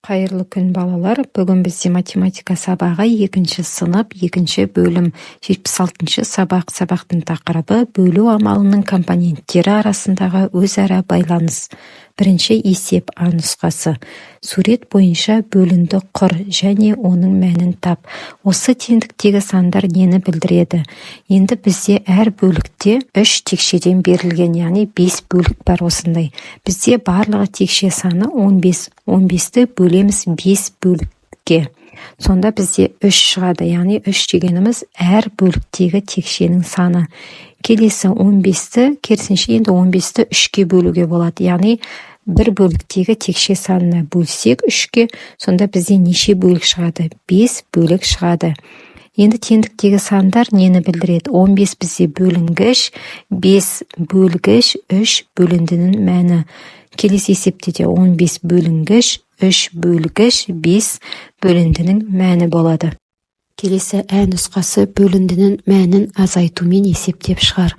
Қайырлы күн, балалар! Бүгін бізде математика сабағы, екінші сынып, екінші бөлім, 76-сабақ. Сабақтың тақырыбы: бөлу амалының компоненттері арасындағы өзара байланыс. Бірінші есеп, А нұсқасы. Сурет бойынша бөлінді құр және оның мәнін тап. Осы теңдіктегі сандар нені білдіреді? Енді бізде әр бөлікте үш текшеден берілген, яғни бес бөлік бар осындай. Бізде барлығы текше саны 15. 15-ті бөлеміз бес бөлікке, сонда бізде үш шығады, яғни үш дегеніміз әр бөліктегі текшенің саны. Келесі 15-ті керісінше, енді 15-ті үшке бөлуге болады, яғни бір бөліктегі текше санына бөлсек үшке, сонда бізде неше бөлік шығады? Бес бөлік шығады. Енді теңдіктегі сандар нені білдіреді? 15 бізде бөлінгіш, 5 бөлгіш, 3 бөліндінің мәні. Келесі есепте де 15 бөлінгіш, 3 бөлгіш, 5 бөліндінің мәні болады. Келесі, Ә нұсқасы. Бөліндінің мәнін азайтумен есептеп шығар.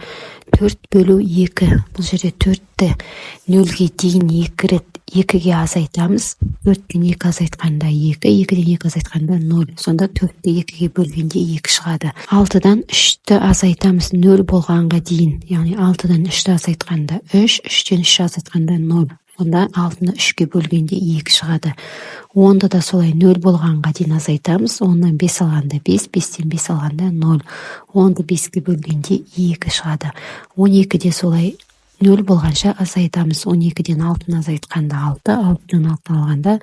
4 бөлу 2. Бұл жерде төртті нөлге дейін екі рет екіге азайтамыз. Төрттен екі азайтқанда екі, екіден екі азайтқанда нөл. Сонда төртті екіге бөлгенде екі шығады. Алтыдан үшті азайтамыз нөл болғанға дейін, яғни алтыдан үшті азайтқанда үш, үштен үш азайтқанда нөл. Сонда алтыны үшке бөлгенде екі шығады. 10-ды да солай нөл болғанға дейін азайтамыз. 10-нан бес алғанда бес, бестен бес алғанда нөл. 10-ды беске бөлгенде екі шығады. 12-де солай нөл болғанша азайтамыз. 12-ден алтыны азайтқанда алты, алтыдан алты алғанда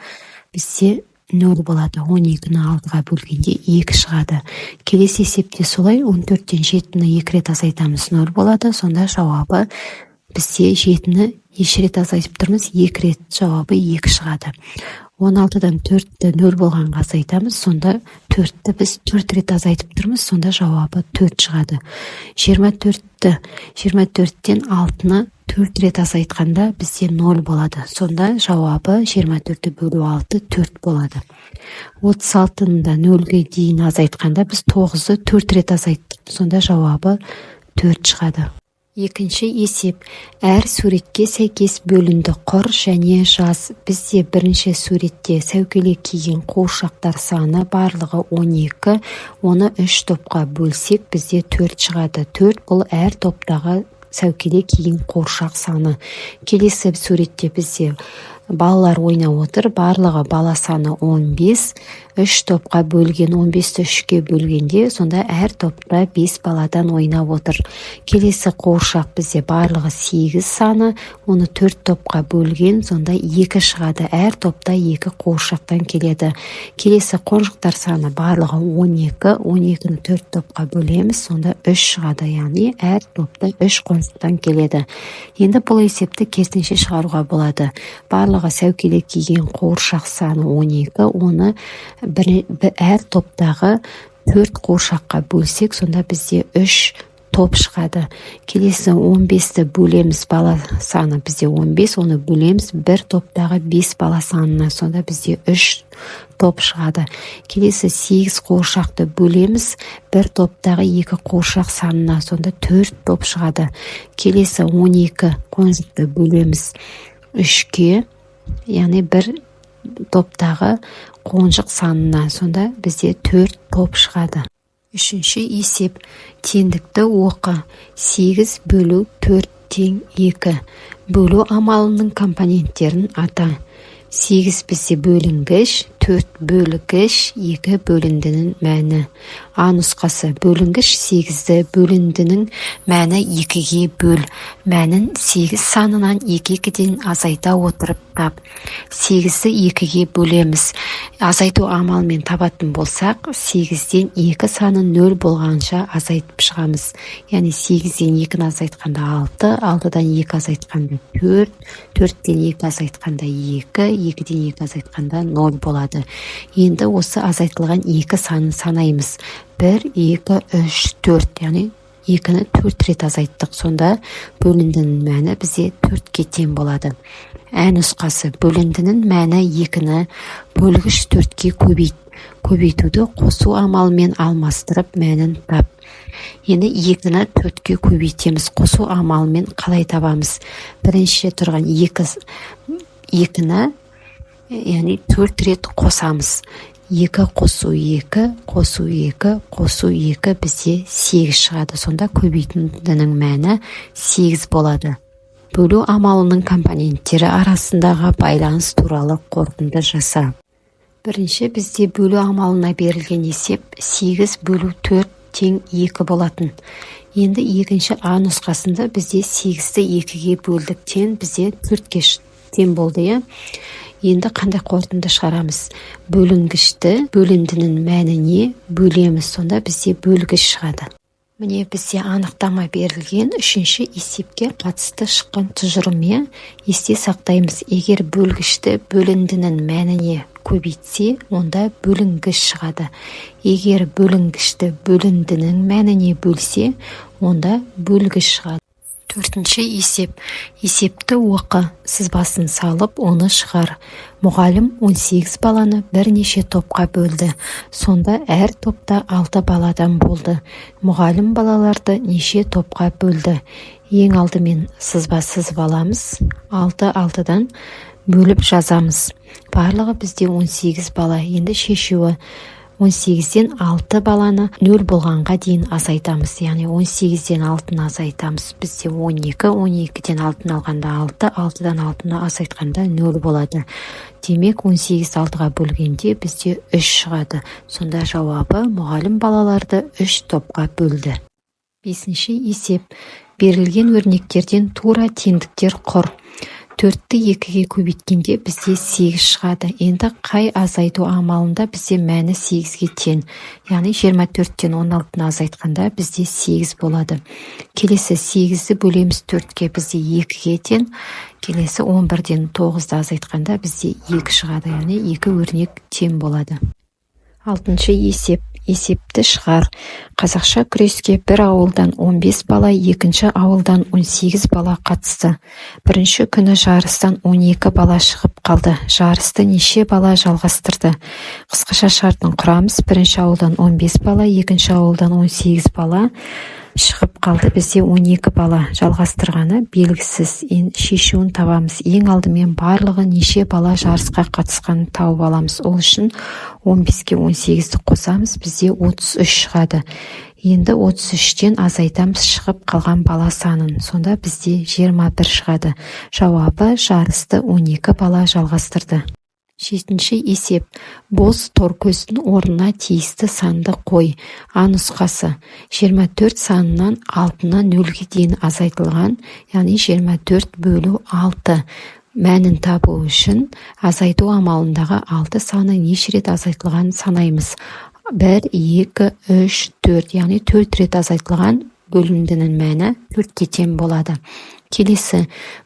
бізде нөл болады. 12-ні алтыға бөлгенде екі шығады. Келесі есепте солай, 14-тен жетіні екі рет азайтамыз, нөл болады. Сонда жауабы бізде, жетіні неше рет азайтып тұрмыз? Екі рет. Жауабы екі шығады. 16-дан төртті нөл болғанға азайтамыз. Сонда төртті біз төрт рет азайтып тұрмыз, сонда жауабы төрт шығады. 24-ті, 24-тен алтыны төрт рет азайтқанда бізде нөл болады. Сонда жауабы 24-ті бөлу алты, төрт болады. 36-ны да нөлге дейін азайтқанда, біз тоғызды төрт рет азайттық, сонда жауабы төрт шығады. Екінші есеп. Әр суретке сәйкес бөлінді құр және жаз. Бізде бірінші суретте сәукеле киген қуыршақтар саны барлығы 12. Оны үш топқа бөлсек, бізде төрт шығады. Төрт — бұл әр топтағы сәукеле киген қуыршақ саны. Келесі суретте бізде балалар ойнап отыр. Барлығы бала саны 15, үш топқа бөлген. 15-ті үшке бөлгенде, сонда әр топта бес баладан ойнап отыр. Келесі қуыршақ бізде барлығы сегіз саны, оны төрт топқа бөлген, сонда екі шығады. Әр топта екі қуыршақтан келеді. Келесі қонжықтар саны барлығы 12. 12-ні төрт топқа бөлеміз, сонда үш шығады, яғни әр топта үш қонжықтан келеді. Енді бұл есепті керісінше шығаруға болады. Барлығы сәукеле киген қуыршақ саны 12. Оны әр топтағы төрт қуыршаққа бөлсек, сонда бізде үш топ шығады. Келесі 15-ті бөлеміз, бала саны бізде 15, оны бөлеміз бір топтағы бес бала санына, сонда бізде үш топ шығады. Келесі сегіз қуыршақты бөлеміз бір топтағы екі қуыршақ санына, сонда төрт топ шығады. Келесі 12 қонжықты бөлеміз үшке, яғни бір топтағы қонжық санына, сонда бізде төрт топ шығады. Үшінші есеп. Теңдікті оқы. Сегіз бөлу төрт тең екі. Бөлу амалының компоненттерін ата. Сегіз бізде бөлінгіш, төрт бөлгіш, екі бөліндінің мәні. А нұсқасы. Бөлінгіш сегізді бөліндінің мәні екіге бөл. Мәнін сегіз санынан екі екіден азайта отырып тап. Сегізді екіге бөлеміз. Азайту амалымен табатын болсақ, сегізден екі санын нөл болғанша азайтып шығамыз, яғни сегізден екіні азайтқанда алты, алтыдан екі азайтқанда төрт, төрттен екі азайтқанда екі, екіден екі азайтқанда нөл болады. Енді осы азайтылған екі санын санаймыз: бір, екі, үш, төрт, яғни екіні төрт рет азайттық. Сонда бөліндінің мәні бізде төртке тең болады. Ә нұсқасы. Бөліндінің мәні екіні бөлгіш төртке көбейт. Көбейтуді қосу амалымен алмастырып, мәнін тап. Енді екіні төртке көбейтеміз. Қосу амалымен қалай табамыз? Бірінші тұрған екі, екіні Яғни төрт рет қосамыз. Екі қосу екі, қосу екі, қосу екі, бізде сегіз шығады. Сонда көбейтіндінің мәні сегіз болады. Бөлу амалының компоненттері арасындағы байланыс туралы қорытынды жаса. Бірінші, бізде бөлу амалына берілген есеп сегіз бөлу төрт тең екі болатын. Енді екінші а нұсқасында бізде сегізді екіге бөлдік, тең бізде төртке тең болды, иә. Енді қандай қорытынды шығарамыз? Бөлінгішті бөліндінің мәніне бөлеміз, сонда бізде бөлгіш шығады. Міне, бізде анықтама берілген үшінші есепке қатысты шыққан тұжырым, иә. Есте сақтаймыз: егер бөлгішті бөліндінің мәніне көбейтсе, онда бөлінгіш шығады. Егер бөлінгішті бөліндінің мәніне бөлсе, онда бөлгіш шығады. Төртінші есеп. Есепті оқы, сызбасын салып, оны шығар. Мұғалім 18 баланы бірнеше топқа бөлді. Сонда әр топта алты баладан болды. Мұғалім балаларды неше топқа бөлді? Ең алдымен сызба сызып аламыз. Алты алтыдан бөліп жазамыз. Барлығы бізде 18 бала. Енді шешуі: 18-ден 6 баланы 0 болғанға дейін азайтамыз. Яғни 18-ден 6-ны азайтамыз, бізде 12. 12-ден 6-ны алғанда 6, 6-дан 6-ны азайтқанда 0 болады. Демек, 18-ді 6-ға бөлгенде бізде 3 шығады. Сонда жауабы: мұғалім балаларды 3 топқа бөлді. Бесінші есеп. Берілген өрнектерден тура теңдіктер құр. Төртті екіге көбейткенде бізде сегіз шығады. Енді қай азайту амалында бізде мәні сегізге тең? Яғни 24-тен 16-ны азайтқанда бізде сегіз болады. Келесі, сегізді бөлеміз төртке, бізде екіге тең. Келесі, 11-ден тоғызды азайтқанда бізде екі шығады, яғни екі өрнек тең болады. Алтыншы есеп. Есепті шығар. Қазақша күреске бір ауылдан 15 бала, екінші ауылдан 18 бала қатысты. Бірінші күні жарыстан 12 бала шығып қалды. Жарысты неше бала жалғастырды? Қысқаша шартын құрамыз. Бірінші ауылдан 15 бала, екінші ауылдан 18 бала, шығып қалды бізде 12 бала, жалғастырғаны белгісіз. Енді шешуін табамыз. Ең алдымен барлығы неше бала жарысқа қатысқанын тауып аламыз. Ол үшін 15-ке 18-ді қосамыз, бізде 33 шығады. Енді 33-тен азайтамыз шығып қалған бала санын, сонда бізде 21 шығады. Жауабы: жарысты 12 бала жалғастырды. Жетінші есеп. Бос торкөздің орнына тиісті санды қой. А нұсқасы: 24 санынан алтыны нөлге дейін азайтылған, яғни 24 бөлу 6 мәнін табу үшін азайту амалындағы алты саны неше рет азайтылғанын санаймыз: бір, екі, үш, төрт, яғни төрт рет азайтылған. Бөліндінің мәні төртке тең болады. Келесі,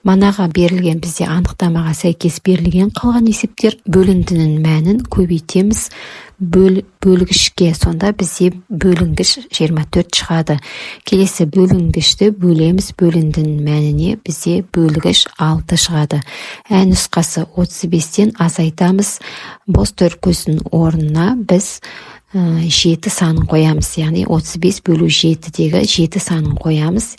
манаға берілген, бізде анықтамаға сәйкес берілген қалған есептер: бөліндінің мәнін көбейтеміз бөлгішке, сонда бізде бөлінгіш 24 шығады. Келесі, бөлінгішті бөлеміз бөліндінің мәніне, бізде бөлгіш 6 шығады. Ә нұсқасы: 35-тен азайтамыз, бос төрткөздің орнына біз жеті санын қоямыз, яғни 35 бөлу жетідегі жеті санын қоямыз.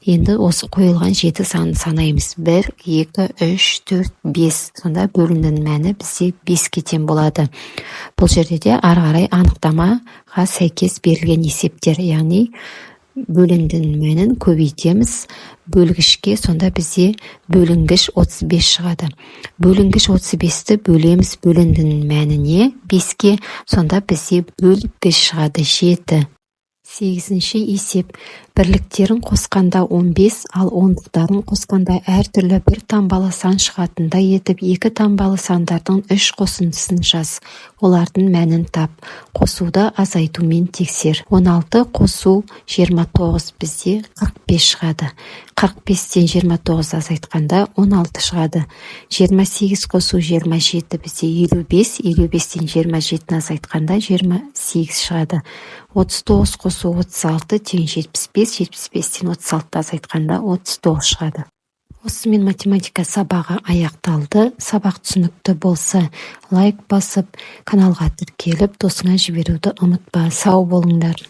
Енді осы қойылған жеті санын санаймыз: бір, екі, үш, төрт, бес. Сонда бөліндінің мәні бізде беске тең болады. Бұл жерде де ары қарай анықтамаға сәйкес берілген есептер, яғни бөліндінің мәнін көбейтеміз бөлгішке, сонда бізде бөлінгіш 35 шығады. Бөлінгіш 35-ті бөлеміз бөліндінің мәніне, беске, сонда бізде бөлгіш шығады жеті. Сегізінші есеп. Бірліктерін қосқанда 15, ал ондықтарын қосқанда әртүрлі бір таңбалы сан шығатындай етіп екі таңбалы сандардың үш қосындысын жаз, олардың мәнін тап. Қосуды азайтумен тексер. 16 қосу 29, бізде 45 шығады. 45-тен 29 азайтқанда 16 шығады. 28 қосу 27, бізде 55. 55-тен 27-ні азайтқанда 28 шығады. 39 қосу 36 тең 75. 75-тен 36-ды азайтқанда 39 шығады. Осымен математика сабағы аяқталды. Сабақ түсінікті болса, лайк басып, каналға тіркеліп, досыңа жіберуді ұмытпа. Сау болыңдар.